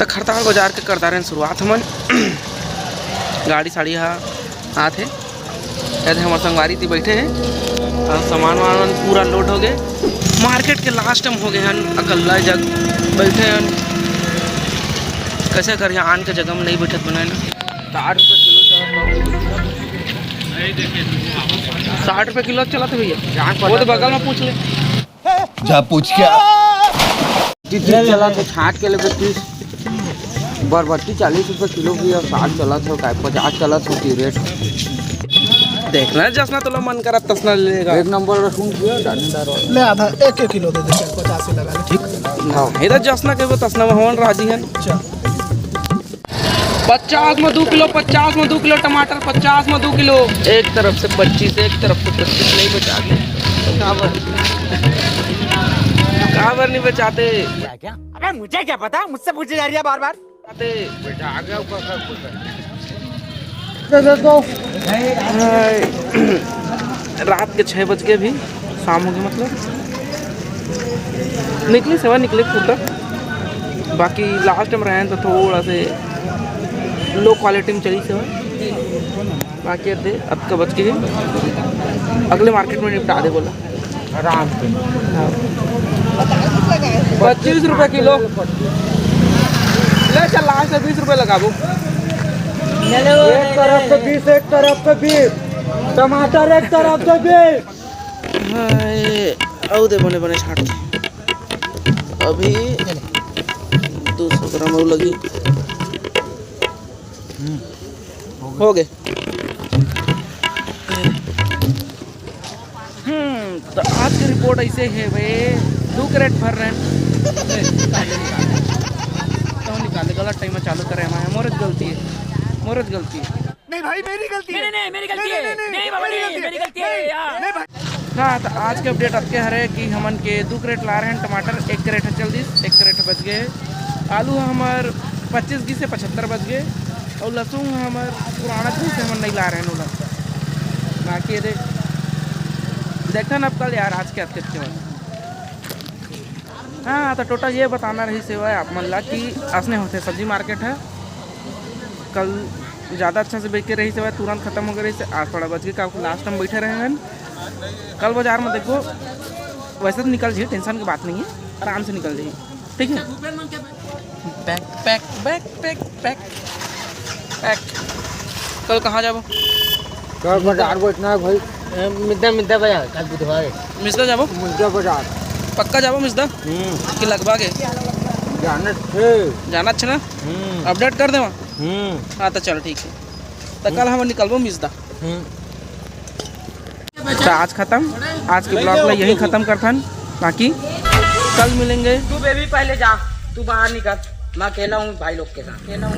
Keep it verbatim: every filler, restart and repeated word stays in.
त खरतार बाजार के कर डारेन शुरुआत हमन। गाड़ी साड़ी हा आत हे, एदे हमर संगवारी ती बैठे हे अउ सामान वामान पूरा लोड हो गए। मार्केट के लास्ट टाइम हो गए हन, अकल्ला जग बैठे हन। कैसे कर यहाँ आन के जगह में नहीं बैठत बनाए ना। साठ रुपये किलो चला, साठ रुपये किलो चला था भैया। वो तो बगल में पूछ ले। जा पूछ क्या? तीस चला तो छाट के लेबे तीस। बरबट्टी चालीस रुपये किलो भी और साठ चला था, काय पचास चला था की रेट। देखना जसना तोला मन करत तसना ले लेगा। एक नंबर रसून किया दानेदार वाला। ले आधा एक एक किलो दे दे, चल पचास ही लगा ले, ठीक? हाँ, इधर जसना के वो तसना में हवन राजी है। चल। पचास में दो किलो, पचास में दो किलो टमाटर, पचास में दो किलो। एक तरफ से पच्चीस, एक तरफ से पच्चीस नहीं बचाते। काबर, काबर नहीं बचाते? क्या, क्या? अबे मुझे क्या पता, मुझसे पूछे जा रही है बार बार। बचाते। रात के छः बज के भी शाम हो गई, मतलब निकली सेवा, निकले कुत्ता। बाकी लास्ट टाइम रहे तो थोड़ा से लो क्वालिटी में चली सेवा। बाकी दे अतका बच के ही अगले मार्केट में निपटा दे बोला। आराम से। पच्चीस रुपये किलो। ले चल, लास्ट से बीस रुपये लगाबो। एक तरफ से बीस, एक तरफ से बीस। टमाटर एक तरफ से बीस। हाय, अउ दे बने बने छांट के। अभी दो सौ ग्राम अउ लगी। हो गए। हम्म, तो आज के रिपोर्ट ऐसे है बे, दो कैरेट भर रहे हैं। ए, निकाल दे, निकाल दे। तो निकाल दे, गलत टाइम में चालू करे हमारे, मोरत गलती है, मोरत गलती है। नहीं भाई, मेरी गलती नहीं, है। नहीं, नहीं, मेरी गलती नहीं, है। नहीं, नहीं, नहीं, नहीं, बाबा, मेरी नहीं, गलती मेरी है। गलती है, नहीं, यार। नहीं भाई। हाँ, तो आज के अपडेट अतके हरे कि हमन के दो कैरेट ला रहे हैं टमाटर, एक कैरेट है चल दिस, एक कैरेट बच गए। आलू हमर पच्चीस गिस से पचहत्तर बच गए, और लहसुन हमर पुराना चीज से हमन नहीं ला रहे हैं ओला। बाकी ये दे, देखथन अब कल यार, आज के अतके अतके बस। हाँ, तो टोटल ये बताना रही सेवा आप मन ला कि असने होते सब्जी मार्केट है। कल ज़्यादा अच्छा से बेच के रही सेवा, तुरंत खत्म हो गए रही से। आज थोड़ा बच गए, का लास्ट टाइम बैठे रहे हैं। कल बाजार में देखो, वैसे तो निकल जाइए, टेंशन की बात नहीं है, आराम से निकल जाइए, ठीक है। Pack, pack, back, pack, pack, pack. कल कहाँ जाबो? कल बाजार बैठना है भाई। ए, मिद्दा, मिद्दा बाजार, कल बुधवार है। मिस्दा जाबो? मिद्दा बाजार। पक्का जाबो मिस्दा? हम्म। कि लगवा के? जाना थे। जाना अच्छे ना? हम्म। अपडेट कर देवा? हम्म। हाँ, तो चल, ठीक है। तो कल हम निकलबो मिस्दा। हम्म। तो आज खत्म, आज के ब्लॉग ला यहीं खत्म करथन, बाकी कल मिलेंगे। तू बेबी पहले जा, तू बाहर निकल, मैं अकेला हूँ भाई लोग के साथ, अकेला हूँ।